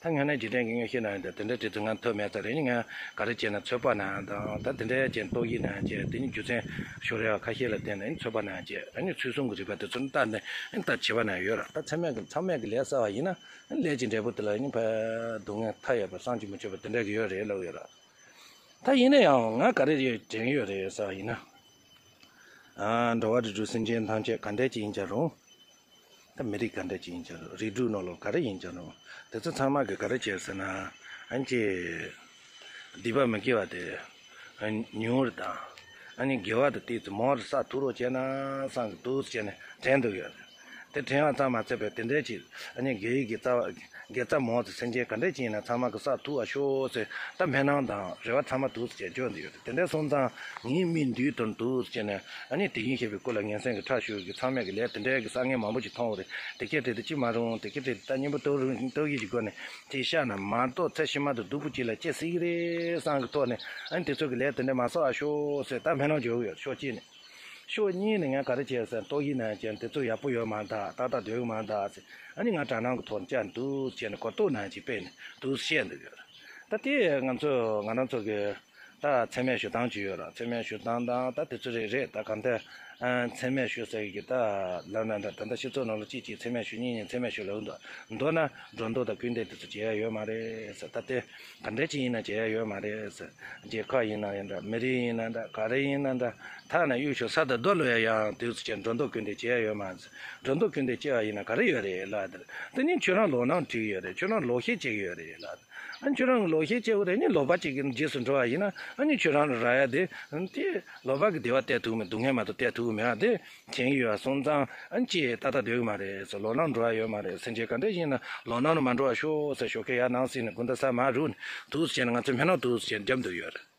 ད་སྨྱུང་གནས་འཇིག་རྟེན་གྱི་མངོན་ཤེས་ན་ཡང་ད་དེ་འདྲ་བྲིས་ཏེ་ང་ཐོབ་མེད་ཙང་རེད་ནི་ང་ག་རེ་བྱས་ན་ཚོད་དཔག་ན་ཡང་དང་ད་དེ་འདྲ་བྱས་ན་རྟོག་ཞིབ་ན་ཡང་བྱས་དེ་ནི་རྒྱུ་མཚན་ཤོ་རེ་བ་ཁ་ཤས་ལ་བརྟེན་ནས་ཚོད་དཔག་ན་ཡང་བྱས་ཨ་ནི་ཚུལ་གསུམ་གྱི་རིགས་པ་དེ་ཚོ་ནི་ལྟ་ནས་ད་བྱེད་པ་ན་ཡོད་ར་ད་མཚམས་མེད་ཀྱི་མཚམས་མེད་ཀྱི་ལས་བསགས་པ་ཡིན་ན་ལས་ཀྱི་འབྲས་བུ་དེ་ལ་ནི་ཕ་སྡུག་བསྔལ་མཐའ་ཡས་པ་བསམ་གྱིས་མི་ཁྱབ་པ་དེ་འདྲ་གི་ཡོད་རེད་ལབ་ཡོད་ར། ད་ཡིན་ན་ཡང་ང་ག་རེ་ཡོད་དྲན་ཡོད་རེད་ཟེར་བ་ཡིན་ན། ཨ། འགྲོ་བ་རིགས་དྲུག་སེམས་ཅན་ཐམས་ཅད་ག་འདྲས་ཅིག་ཡིན་ཀྱང་རུང་། ད་མི་རིགས་ག་འདྲས་ཅིག་ཡིན་ཀྱང་རུང་རིགས་དྲུག་ནང་ལོགས་ག་རེ་ཡིན་ཀྱང་རུང་དེ་ཚོ་ཚང་མ་གི་ག་རེ་བྱས་ཟེར་ན། ཨ་ནི་ཅི། སྡིག་པ་མི་དགེ་བ་དེ། ཨ། ཉུང་རུ་དང་། ཨ་ནི་དགེ་བ་དེ་ཏོག་ཙམ་མང་རུ་བསགས་ཐུབ་རོགས་བྱས་ན་བསམ་གི་འདུག་ཟེར་ནས་དྲན་འདུག་ཡོད། དེ་དྲན་བ་ཙམ་མ་ཚད་པའི་དེ་འདྲའི་ཅིག་ཨ་ནི་དགེ་བའི་དགེ་རྩ་བ་དགེ་རྩ་མང་ཙམ་སེམས་ཅན་ག་འདྲས་ཅིག་ཡིན་ན་ཚང་མ་གི་བསགས་ཐུབ་པ་ཤོག་ཟེར་ད་སྨོན་ལམ་དང་རེ་བ་ཚང་མ་འདུག་ཟེར་བྱས་འཇོག་འདི་ཡོད་དེ་འདྲ་སོང་ཙང་ངའི་མིག་མདུན་དུ་འདུག་ཟེར་ནས་ཨ་ནི་དེ་བཞིན་གཤེགས་པའི་སྐུ་ལ་ངན་སེམས་ཀྱི་ཁྲག་ཞུགས་ཀྱི་མཚམས་མེད་ཀྱི་ལས་དེ་འདྲའི་གི་བསགས་མཁན་མང་པོ་ཞིག་མཐོང་བ་རེད། དེ་སྐད་དྲིས་ཏེ་ཅི་མ་རུང་དེ་སྐད་དྲིས་ཏེ་ད་སྙིང་པོ་ལྟོ་རུ་ལྟོ་གི་ཞིག་སྒོ་ནས་དེ་བཤད་ན་མ་གཏོགས་ཚེ་ཕྱི་མ་དུ་སྡུག་པོ་ཅིག་ལ་སྐྱེ་སྲིད་ཀྱི་རེད་བསམ་གི་ཐོག་ནས་ཨ་ནི་དེ་ཚོ་གི་ལས་དེ་འདྲ་མ་བསགས་ཤོག་ཟེར་ད་སྨོན་ལམ་འཇོག་གི་ཡོད་ཕྱོགས་གཅིག་ནས། ཕྱོགས་གཉིས་ནས་ངས་ག་རེ་བྱས་ཟེར་ན་ལྟོ་ཡིན་ན་ཅན་དེ་ཚོ་ཡག་པོ་ཡོད་མ་འདུག་ཏག་ཏག་སྡོད་ཡོད་མ་འདུག་ཟེར་ཨ་ནི་ང་དྲ་སྣང་གི་ཐོག་ནས་བཅར་འདུག་བྱས་ནས་གོ་རྟོགས་ནང་ཅིག་སྤེལ་ནས་འདུག་བཤད་འདུག་ཡོད་རེད། ད་དེ་ང་ཚོ་ང་རང་ཚོ་གི་ད་མཚན་སྨད་ཞུ་སྟངས་ཅིག་ཡོད་རེད། མཚན་སྨད་ཞུ་སྟངས་དང་ད་དེ་ཚོ་རེད་རེད་ད་གང་ལྟར་མཚན་སྨད་ཞུ་ཟེར་གི་ད་ལབ་ན་འདྲ་ད་ལྟ་སྤྱི་ཚོགས་ནང་ལ་གཅིག་གཅིག་མཚན་སྨད་ཞུ་གཉིས་གཉིས་མཚན་སྨད་ཞུ་ལབ་འདུག་མདོར་ན་སྒྲོ་འདོགས་དང་སྐུལ་འདེད་དེ་ཚོ་བྱེད་ཡ་ཡོད་མ་རེད་ཟེར་ད་དེ། ག་འདྲ་ཅིག་ཡིན་ན་བྱེད་ཡ་ཡོད་མ་རེད་ཟེར། རྒྱལ་ཁབ་ཡིན་ན་ཡང་འདྲ་མི་རིགས་ཡིན་ན་འདྲ་ག་རེ་ཡིན་ན་འདྲ་ཐ་ན་གཡུ་ཤོག་ས་དང་རྡོ་ལ་ཡང་དུས་སུ་བྱས་འགྲོ་འདུག་སྐུལ་འདེད་བྱེད་ཡ་ཡོད་མ་རེད། འགྲོ་འདུག་སྐུལ་འདེད་བྱེད་པ་ཡིན་ན་ག་རེ་ཡོད་རེད་ལ་དེ་དེ་ནི་ཁྱོད་རང་ལོག་གནང་བྲིས་ཡོད་རེད། ཁྱོད་རང་ལོག་བཤད་བྱེད་ཀྱི་ཡོད་རེད་ལ། ཨ་ཁྱོད་རང་གི་ལོག་བཤད་བྱེད་དགོས་རེད་ནི་ལོག་པ་ཅིག་གི་རྗེས་སུ་འགྲོ་བ་ཡིན་ན་ཨ་ནི་ཁྱོད་རང་ལ་རག་ཡ་དེ་དེ་ལོག་པ་གི་བདེ་བ་སྟེར་ཐུབ་མེད་སྡུག་བསྔལ་མ་གཏོགས་སྟེར་ཐུབ་མེད་ཨ་དེ། དྲན་གྱི་ཡོད་སོང་ཙང་ཨ་ཅེས་ཏག་ཏག་སྡོད་ཀྱི་མ་རེད་ཟེར། ལོག་གནང་འགྲོ་བ་ཡོད་མ་རེད། སེམས་ཅན་ག་འདྲ་ཡིན་ན་ལོག་གནང་རུ་མ་འགྲོ་བ་ཤོག་ཟེར་ཞོགས་ཀས་ཡར་ནང་སྲིད་ནས་དགུན་ཟླ་ས་མ་རུབ་ནས་འདུག་སེ་བྱས་ན་ང་ཚོས་སྨོན་ལམ་འདུག་སེ་བྱས་ནས་རྒྱབ་འདུག་ཡོད་རེད།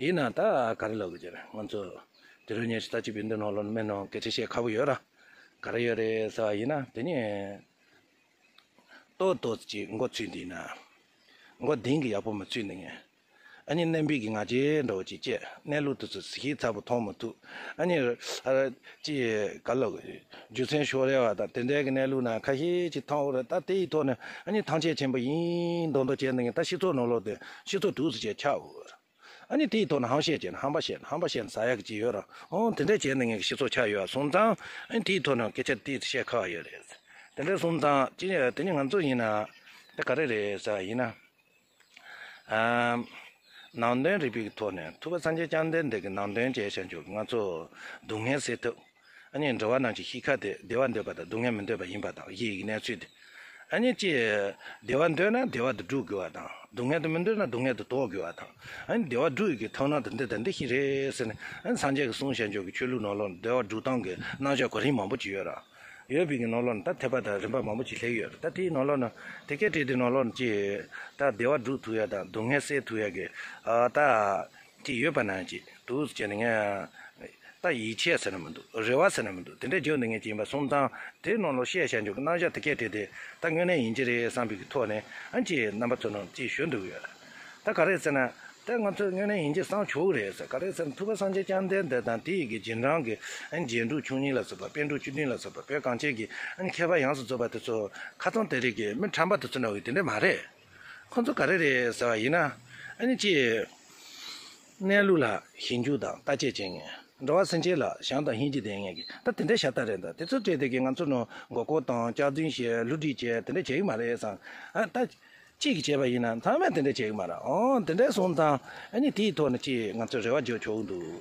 ཡིན་ན་ད་ག་རེ་ལབ་དགོས་ཀྱི་རེད། ང་ཚོ་དེ་རིང་ཉིན་ཞིག་ལྟ་ཅི་བིན་འདི་ནང་ལོགས་ནས་སྨན་ནང་སྐད་ཆ་བཤད་ཁག་པོ་ཡོད་ར། ག་རེ་ཡོད་རེད་ཟེར་བ་ཡིན་ན་དེ་ནི། ཏོག་ཏོག་ཅིག་མགོ་ཚོས་འདི་ན། མགོ་གདེང་གི་ཡག་པོ་མ་ཚོས་འདི་ངས། ཨ་ནི་གནན་པའི་གི་ང་རྒྱལ་འདྲ་བོ་ཅིག་སྐྱེས། གནས་ལུགས་དེ་ཚོ་གཟིགས་ཚ་པོ་མཐོང་མི་ཐུབ། ཨ་ནི། ཨ། ཅི། ག་ལ། རྒྱུ་མཚན་ཤོར་རེ་བ་དང་དེ་འདྲའི་གི་གནས་ལུགས་ན་ཁ་ཤས་ཅིག་མཐོང་འོ་རེད། ད་དེ་ཡི་ཐོག་ནས་ཨ་ནི་ཐང་ཆད་ཆེན་པོ་ཡིན་མདོག་མདོག་བྱས་འདི་ངས་ད་སྤྱི་ཚོགས་ནང་ལོགས་དེ་སྤྱི་ཚོགས་དུས་སུ་བྱས་ཆགས་འོ། ཨ་ནི་དེའི་ཐོག་ནས་ཧམ་བཤད་བྱས་ནས་ཧམ་པ་བཤད་ནས་ཧམ་པ་བཤད་ནས་ཟ་ཡག་གི་ཅིག་ཡོད་ར། ཨོ་དེ་འདྲ་བྱས་ནས་ངས་སྤྱི་ཚོགས་ཆགས་ཡོད་སོང་ཙང་ཨ་ནི་དེའི་ཐོག་ནས་སྐད་ཆ་དེ་བཤད་ཁག་ཡོད་རེད། དེ་འདྲ་སོང་ཙང་ཅི་དེ་ནི་ང་ཚོ་ཡིན་ན་དེ་ག་རེ་རེད་ཟེར་བ་ཡིན་ན། ཨམ། ནང་དོན་རིག་པའི་ཐོག་ནས་ཐུབ་པ་སངས་རྒྱས་བཅོམ་ལྡན་འདས་ཀྱི་ནང་དོན་བྱས་བྱས་འཇོག་ང་ཚོ་སྡུག་བསྔལ་སེལ་ཐབས། ཨ་ནི་འགྲོ་བ་རྣམས་ཀྱི་གཤིས་ཀ་དེ་བདེ་བ་འདོད་པ་དང་སྡུག་བསྔལ་མི་འདོད་པ་ཡིན་པ་དང་བཞི་ཡི་གནས་ཚུལ་དེ། ཨ་ནི་ཅི། བདེ་བ་འདོད་ན་བདེ་བ་དེ་སྒྲུབ་དགོས་པ་དང་སྡུག་བསྔལ་དེ་མི་འདོད་ན་སྡུག་བསྔལ་དེ་ཟློག་དགོས་པ་དང་ཨ་ནི་བདེ་བ་སྒྲུབ་ཡི་གི་ཐབས་སྣ་དེ་འདི་དང་འདི་ཞིག་རེད་ཟེར་ནས་ཨ་ནི་སངས་རྒྱས་ཀྱིས་གསུངས་བཞག་འཇོག་གི་ཆོས་ལུགས་ནང་ལོགས་ནས་བདེ་བ་སྒྲུབ་སྟངས་ཀྱི་རྣམ་གཞག་གོ་རིམ་མང་པོ་ཅིག་ཡོད་ར། ཡོད་པའི་གི་ནང་ལོགས་ནས་ད་ཐེག་པ་དང་རིམ་པ་མང་པོ་ཅིག་སླེབས་ཡོད་ར། ད་དེའི་ནང་ལོགས་ནས་དེ་སྐད་བྲིས་དེ་ནང་ལོགས་ནས་ཅི། ད་བདེ་བ་སྒྲུབ་ཐུབ་ཡ་དང་སྡུག་བསྔལ་སེལ་ཐུབ་ཡ་གི་ཨ་ད། ཅིག་ཡོད་པ་ན་ཅིག་འདུག་ཟེར་ནས་ངས། ད་ཡིད་ཆེས་ཟེར་ན་མི་འདུག་རེ་བ་ཟེར་ན་མི་འདུག་དེ་འདྲ་བརྗོད་འདི་ངས་ཅིག་ཡིན་པ་སོང་ཙང་དེའི་ནང་ལོགས་བཤད་བྱ་འཇུག་གི་རྣམ་གཞག་དེ་སྐད་བྲིས་ཏེ་ད་དངོས་གནས་ཡིན་གྱི་རེད་བསམ་པའི་གི་ཐོག་ནས་ཨ་ཅེ་རྣམ་པ་ཚོ་ནང་ཅིག་ཞུ་འདུག་ཡོད། ད་ག་རེ་ཟེར་ན། ད་ང་ཚོས་དངོས་གནས་ཡིན་གཅིག་བསམ་ཆོག་གི་རེད་ཟེར། ག་རེ་ཟེར་ན་ཐུབ་པ་སངས་རྒྱས་བཅོམ་ལྡན་འདས་དང་དེ་ཡི་གི་རྗེས་འབྲང་གི་ཨ་ནི་རྗེས་འབྲང་བཅུ་གཉིས་ལ་སོགས་པ་པཎ་གྲུབ་བཅུ་བདུན་ལ་སོགས་པ་བོད་གངས་ཅན་གྱི་ཨ་ནི་མཁས་པ་ཡོངས་སུ་རྫོགས་པ་དེ་ཚོ་ཁ་སང་དེ་རིང་གི་མི་ཁྲམ་པ་དེ་ཚོ་འདྲ་བོ་དེ་འདྲ་མ་རེད། ཁོ་ཚོ་ག་རེ་རེད་ཟེར་བ་ཡིན་ན། ཨ་ནི་ཅི། གནས་ལུགས་ལ་ཞིབ་འཇུག་དང་བརྟག་དཔྱད་བྱེད་མཁན། འགྲོ་བ་སེམས་ཅན་ལ་བྱམས་དང་སྙིང་རྗེ་ལྡན་མཁན་གྱི་ད་དེ་འདྲའི་ཤ་སྟག་རེད། ད་དེ་ཚོ་བྲིས་དེ་གི་ང་ཚོ་ནང་མགོ་སྐོར་དང་སྐྱག་རྫུན་བཤད་བསླུ་བྲིད་བྱས་དེ་འདྲ་བྱེད་ཀྱི་མ་རེད་བསམ། ཨ་ད་གཅིག་གིས་བྱས་པ་ཡིན་ན་ཚང་མས་དེ་འདྲ་བྱེད་ཀྱི་མ་རེད། ཨོ་དེ་འདྲ་སོང་ཙང་ཨ་ནི་དེའི་ཐོག་ནས་ཅིག་ང་ཚོས་རེ་བ་བརྗོད་ཆོག་གི་འདུག།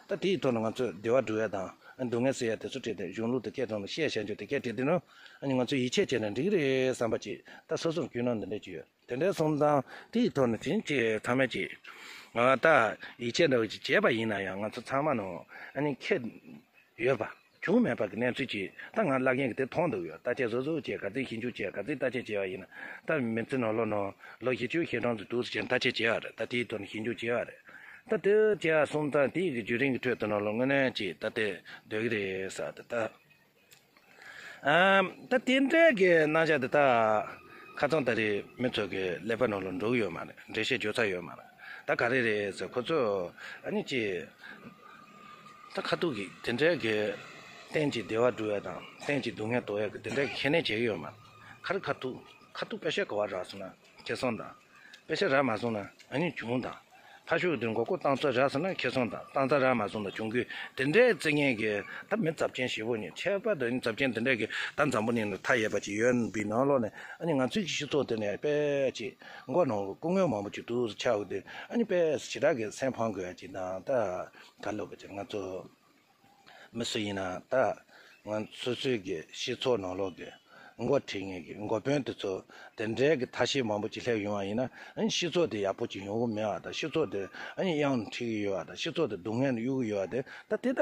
ད་དེའི་ཐོག་ནས་ང་ཚོས་བདེ་བ་སྒྲུབ་ཡ་དང་སྡུག་བསྔལ་སེལ་ཡ་དེ་ཚོ་བྲིས་ཏེ་གཞུང་ལུགས་དེ་སྐད་ཐོག་ནས་བཤད་བྱ་རྒྱུ་དེ་སྐད་བྲིས་དེ་ནང་ཨ་ནི་ང་ཚོས་ཡིད་ཆེས་བྱས་ན་འགྲིག་གི་རེད་བསམ་པ་ཅིག་ད་སོ་སོར་ཀུན་སློང་འདི་འདྲ་ཅིག་ཡོད། དེ་འདྲ་སོང་ཙང་དེའི་ཐོག་ནས་དེང་ཅིག་ཚང་མས་ཅིག་ང་ད་ཡིད་ཆེས་འདྲ་བོ་ཅིག་བྱས་པ་ཡིན་ན་ཡང་ང་ཚོ་ཚང་མ་ནང་ཨ་ནི་ཁེ་ཡོད་པ་བྱུང་མེད་པ་གི་གནས་ཚུལ་ཅིག་ད་ང་བླ་རྒན་གྱིས་དེ་མཐོང་འདུག་ཡོད། བརྟག་དཔྱད་བཟོ་བཟོ་བྱས་ག་ཚོད་ཞིབ་འཇུག་བྱས་ག་ཚོད་བརྟག་དཔྱད་བྱས་པ་ཡིན་ན་ད་མི་ཚེ་ནང་ལོགས་ནང་ལོ་བཞི་བཅུ་ཞེ་གྲངས་ཙམ་འདུག་ཟེར་བྱས་བརྟག་དཔྱད་བྱས་པ་རེད། ད་དེའི་ཐོག་ནས་ཞིབ་འཇུག་བྱས་པ་རེད། ད་དེ་བྱས་པ་སོང་ཙང་དེའི་གི་བརྒྱུད་རིམ་གྱི་ཁྲོད་དུ་ནང་ལོགས་དངོས་གནས་ཅིག་ད་དེ་འདོད་ཀྱི་རེད་ཟེར་ད་ད། ཨམ། ད་དེ་འདྲའི་གི་རྣམ་གཞག་དེ་ད་ཁ་སང་ད་རེས་མི་ཚོ་གི་ཀླད་པ་ནང་ལ་འགྲོ་གི་ཡོད་མ་རེད། འགྲེལ་བཤད་བརྗོད་ཚར་ཡོད་མ་རེད། ད་ག་རེ་རེད་ཟེར་ཁོ་ཚོ་ཨ་ནི་ཅི། ད་ཁ་ཐུག་གི་དེ་འདྲའི་གི་གཏན་གྱི་བདེ་བ་སྒྲུབ་ཡ་དང་གཏན་གྱི་སྡུག་བསྔལ་དོར་ཡ་གི་དེ་འདྲའི་གི་ཁས་ལེན་བྱེད་ཀྱི་ཡོད་མ་རེད། ག་རེ་ཁ་ཐུག་ཁ་ཐུག་པད་ཤག་ག་བ་རག་སོང་ན་ཁེ་བཟང་དང་། པད་ཤག་རག་མ་སོང་ན་ཨ་ནི་གྱོང་དང་། ཕར་ཕྱོགས་དེར་མགོ་སྐོར་བཏང་ཚར་རག་སོང་ན་ཁེ་བཟང་དང་བཏང་ཚར་རག་མ་སོང་ན་གྱོང་གུན། དེ་འདྲའི་རྩི་ངན་གྱི་ད་མི་ཚབས་ཆེན་ཞེ་པོ་ནི་ཁྱད་པར་དུ་ནི་ཚབས་ཆེན་དེ་འདྲ་གི་ད་འཛམ་བུ་གླིང་ལ་མཐའ་ཡས་པ་ཅིག་ཡོད་པའི་ནང་ལོགས་ནས་ཨ་ནི་ང་ཚོའི་གི་སྤྱི་ཚོགས་དེ་ནས་དཔེ་ཅིག་མགོ་ནང་སྐུ་ངལ་མང་པོ་ཅིག་འདུག་ཆགས་ཡོད་དེ་ཨ་ནི་དཔེ་ཞེ་དྲག་གི་སེམས་ཕམ་དགོས་ཡ་ཅིག་དང་ད་ག་ལབ་དགོས་ཅིག་ང་ཚོ། མི་སུ་ཡིན་ན་ད་ང་སོ་སོའི་གི་སྤྱི་ཚོགས་ནང་ལོགས་ཀྱི་འགོ་ཁྲིད་མཁན་གྱི་འགོ་དཔོན་དེ་ཚོ་དེ་འདྲའི་གི་ཐབས་ཤེས་མང་པོ་ཅིག་སླེབས་ཡོང་བ་ཡིན་ན་ཨ་ནི་སྤྱི་ཚོགས་དེ་ཡག་པོ་ཅིག་ཡོང་གི་མེད་པ་དང་སྤྱི་ཚོགས་དེ་ཨ་ནི་གཡང་ཁྲིད་ཀྱི་ཡོད་པ་དང་སྤྱི་ཚོགས་དེ་སྡུག་བསྔལ་དུ་གཡུག་གི་ཡོད་པ་དེ་ད་དེ་ད་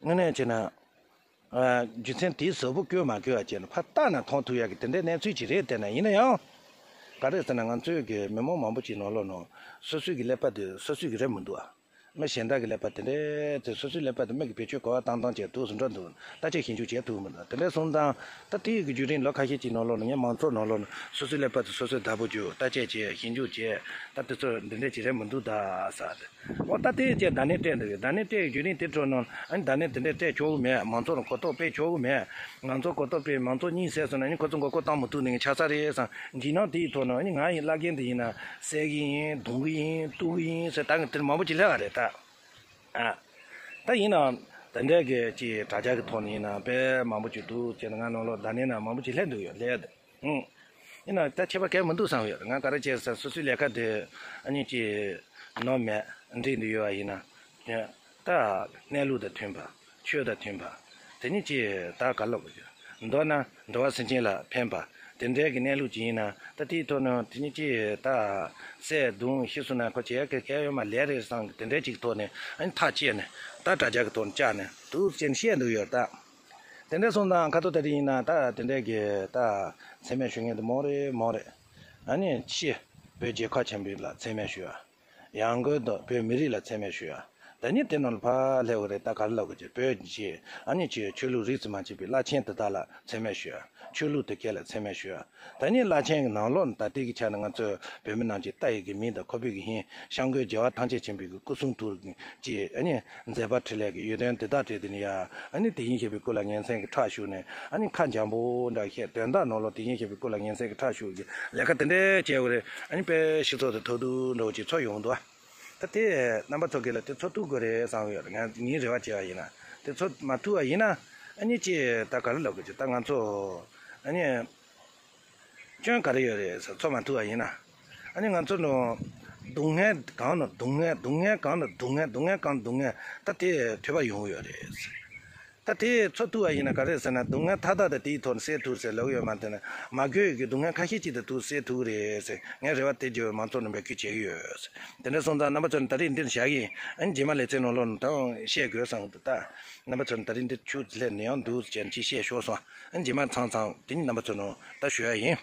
དངོས་གནས་བྱས་ན་ཨ་རྒྱུ་མཚན་དེའི་གཟུགས་པོ་བཀོད་མ་བཀོད་པ་བྱས་ན་ཕར་བལྟས་ན་མཐོང་ཐུབ་ཡ་གི་དེ་འདྲའི་གནས་ཚུལ་ཅིག་རེད། དེ་ན་ཡིན་ན་ཡང་ག་རེ་ཟེར་ན་ང་ཚོའི་གི་མི་མང་མང་པོ་ཅིག་ནང་ལོགས་ནང་སོ་སོའི་གི་ཀླད་པ་དེ་སོ་སོའི་གི་རེད་མི་འདུག་ཨ། མི་གཞན་དག་གི་ཀླད་པ་དེ་འདྲའི་ཚེ་སོ་སོའི་ཀླད་པ་དེ་མི་གི་བེད་སྤྱོད་ག་བ་བཏང་སྟངས་བྱས་འདུག་སུ་འགྲོ་འདུག་བརྟག་དཔྱད་ཞིབ་འཇུག་བྱས་ཐུབ་མི་འདུག་དེ་འདྲའི་སོང་ཙང་ད་དེ་ཡི་གི་བརྒྱུད་རིམ་ལོ་ཁ་ཤས་ཀྱི་ནང་ལོགས་ལ་ངས་མང་ཚོགས་ནང་ལོགས་ལ་སོ་སོའི་ཀླད་པ་དེ་སོ་སོས་བདག་པོ་བརྒྱབ་བརྟག་དཔྱད་བྱས་ཞིབ་འཇུག་བྱས་ད་དེ་ཚོ་འདི་འདྲའི་ཅིག་རེད་མི་འདུག་ད་ཟེར་ཏེ། འོ་ད་དེ་བྱས་བརྡ་ལན་སྤྲད་འདུག་གས། བརྡ་ལན་སྤྲད་ཡི་བརྒྱུད་རིམ་དེ་ཁྲོད་ནང་ཨ་ནི་བརྡ་ལན་དེ་འདྲའི་སྤྲད་ཆོག་གི་མེད། མང་ཚོགས་ལ་གོ་རྟོགས་སྤེལ་ཆོག་གི་མེད། མང་ཚོགས་གོ་རྟོགས་སྤེལ་མང་ཚོགས་གཉིད་སད་སོང་ན་ཨ་ནི་ཁོ་ཚོ་མགོ་སྐོར་བཏང་མི་ཐུབ་ནས་ཆགས་ས་རེད་བསམ། འཇིགས་སྣང་དེ་ཡི་ཐོག་ནས་ཨ་ནི་ང་ཡི་བླ་རྒན་དེ་ཡིན་ན་བསད་གི་ཡིན། རྡུང་གི་ཡིན། གཏུབ་གི་ཡིན་ཟེར་ད་གིན་དེ་མང་པོ་ཅིག་སླེབས་པ་རེད་ད། ཨ། ད་ཡིན་ནའང་དེ་འདྲའི་གི་ཅིག་དྲ་རྒྱ་གི་ཐོག་ནས་ཡིན་ན་དཔེ་མང་པོ་ཅིག་འདུག་ཅེས་ང་ནང་ལོགས་བརྡ་ལན་ན་མང་པོ་ཅིག་སླེབས་འདུག་ཡོད་ལས། ཨུང་། ཡིན་ན་ད་ཁྱད་པར་གང་མི་འདུག་བསམ་ཡོད། ང་ག་རེ་བྱས་ཟེར་སོ་སོའི་ལས་ཀ་དེ་ཨ་ནི་ཅིག་ནོར་མེད་འགྲིག་འདུག་ཡོད་པ་ཡིན་ན། ད་གནས་ལུགས་དང་མཐུན་པ། ཆོས་དང་མཐུན་པ། དེ་ནི་ཅིག་ད་ག་ལབ་དགོས་རྒྱུ། མདོར་ན་འགྲོ་བ་སེམས་ཅན་ལ་ཕན་པ། དེ་འདྲའི་གི་གནས་ལུགས་ཅིག་ཡིན་ན་ད་དེའི་ཐོག་ནས་དེ་ནི་ཅིག་ད་བསད་རྡུང་ཤི་སོང་ན་ཁོ་བྱེད་ཡ་གི་གལ་ཡོད་མ་ལས་རེད་བསམ་གི་དེ་འདྲའི་ཅིག་ཐོག་ནས་ཨ་ནི་ཐག་བཅད་ནས་ད་དྲ་རྒྱ་གི་ཐོག་ནས་བཅར་ནས་འདུག་ཅེས་བཤད་འདུག་ཡོད་ད། དེ་འདྲ་སོང་ཙང་ཁ་ཐོག་ད་རེས་ཡིན་ན་ད་དེ་འདྲའི་གི་ད་མཚན་སྨད་ཞུ་མཁན་དེ་མང་རེད་མང་རེད། ཨ་ནི་ཕྱི་བོད་རྒྱལ་ཁབ་ཆེན་པོ་ལ་མཚན་སྨད་ཞུ་ཡ། ཡང་སྒོས་དུ་བོད་མི་རིགས་ལ་མཚན་སྨད་ཞུ་ཡ། ད་ནི་དེ་ནང་ལ་ཕར་སླེབས་པ་རེད། ད་ག་རེ་ལབ་དགོས་ཀྱི་བོད་ཀྱི་ཨ་ནི་ཅིག་ཆོས་ལུགས་རིས་སུ་མ་ཆད་པའི་བླ་ཆེན་དེ་དག་ལ་མཚན་སྨད་ཞུ་ཡ། ཆོས་ལུགས་དེ་གས་ལ་མཚན་སྨད་ཞུ་ཡ། ད་ནི་བླ་ཆེན་གྱི་ནང་ལོགས་ནས་ད་ལྟའི་གི་ཆ་ནས་ང་ཚོས་བོད་མི་རྣམས་ཀྱི་ལྟ་ཡི་གི་མིང་དང་ཁོག་པའི་གི་ཧིང་སྐྱབས་མགོན་རྒྱལ་བ་ཐམས་ཅད་མཁྱེན་པའི་གི་སྐུ་གསུང་ཐུགས་ཀྱི་ཨ་ནི་མཛད་པ་འཕྲིན་ལས་ཀྱི་ཡོན་ཏན་དེ་དག་བྲིས་ཏེ་ནི་ཡ་ཨ་ནི་དེ་བཞིན་གཤེགས་པའི་སྐུ་ལ་ངན་སེམས་ཀྱི་ཁྲག་ཤུགས་ནས་ཨ་ནི་ཁ་འཇམ་པོ་འདྲ་བཤད་དོན་དག་ནང་ལོགས་དེ་བཞིན་གཤེགས་པའི་སྐུ་ལ་ངན་སེམས་ཀྱི་ཁྲག་ཤུགས་ཀྱི་ལས་ཀ་དེ་འདྲ་བྱས་པ་རེད། ཨ་ནི་དཔེ་སྤྱི་ཚོགས་དེ་ཐོག་ཏུ་འགྲོ་བ་ཅིག་ཚོར་ཡོང་འདུག་ཨ། ད་དེ་རྣམ་པ་ཚོ་གིས་ལ་དེ་ཚོར་ཐུབ་དགོས་རེད་བསམ་ཡོད། ང་ངའི་རེ་བ་བྱས་པ་ཡིན་ན་དེ་ཚོར་མ་ཐུབ་པ་ཡིན་ན་ཨ་ནི་ཅི་ད་ག་རེ་ལབ་དགོས་ཀྱི། ད་ང་ཚོ་ཨ་ནི་སྐྱོན་ག་རེ་ཡོད་རེད་ཟེར་ཚོར་མ་ཐུབ་པ་ཡིན་ན་ཨ་ནི་ང་ཚོ་ནང་སྡུག་བསྔལ་གང་ནས་སྡུག་བསྔལ། སྡུག་བསྔལ་གང་ནས་སྡུག་བསྔལ། སྡུག་བསྔལ་གང་ནས་སྡུག་བསྔལ། ད་དེ་ཐོས་པ་ཡོང་གི་ཡོད་རེད། ད་དེ་ཚོར་ཐུབ་པ་ཡིན་ན་ག་རེ་ཟེར་ན་སྡུག་བསྔལ་མཐའ་དག་དེ་དེའི་ཐོག་ནས་སེལ་ཐུབ་ཟེར་ལབ་ཀྱི་ཡོད་མ་རེད། དེ་ནས་མ་གོ་ཡི་གི་སྡུག་བསྔལ་ཁ་ཤས་ཅིག་དེ་ཐུག་སེལ་ཐུབ་ཀྱི་རེད་ཟེར་ངས་རེ་བ་དེ་བརྗོད་མང་ཚོགས་ནང་འབོད་སྐུལ་བྱེད་ཀྱི་ཡོད། དེ་འདྲ་སོང་ཙང་རྣམ་པ་ཚོ་ནི་ད་རེས་འདིར་བཞག་གི་ཡིན། ཨ་ནི་རྗེས་མ་ལེ་ཚན་ནང་ལོགས་ནས་ད་བཤད་དགོས་བསམ་གི་འདུག་ད་རྣམ་པ་ཚོ་ནི་ད་རེས་འདིར་ཆུ་ལྷད་ནས་ཡང་འདུག་ཅེས་ཅིག་བཤད་ཤོར་སོང་། ཨ་ནི་རྗེས་མ་ཚང་ཚང་དེ་ནི་རྣམ་པ་ཚོ་ནང་ད་ཞུ་ཡ་ཡིན།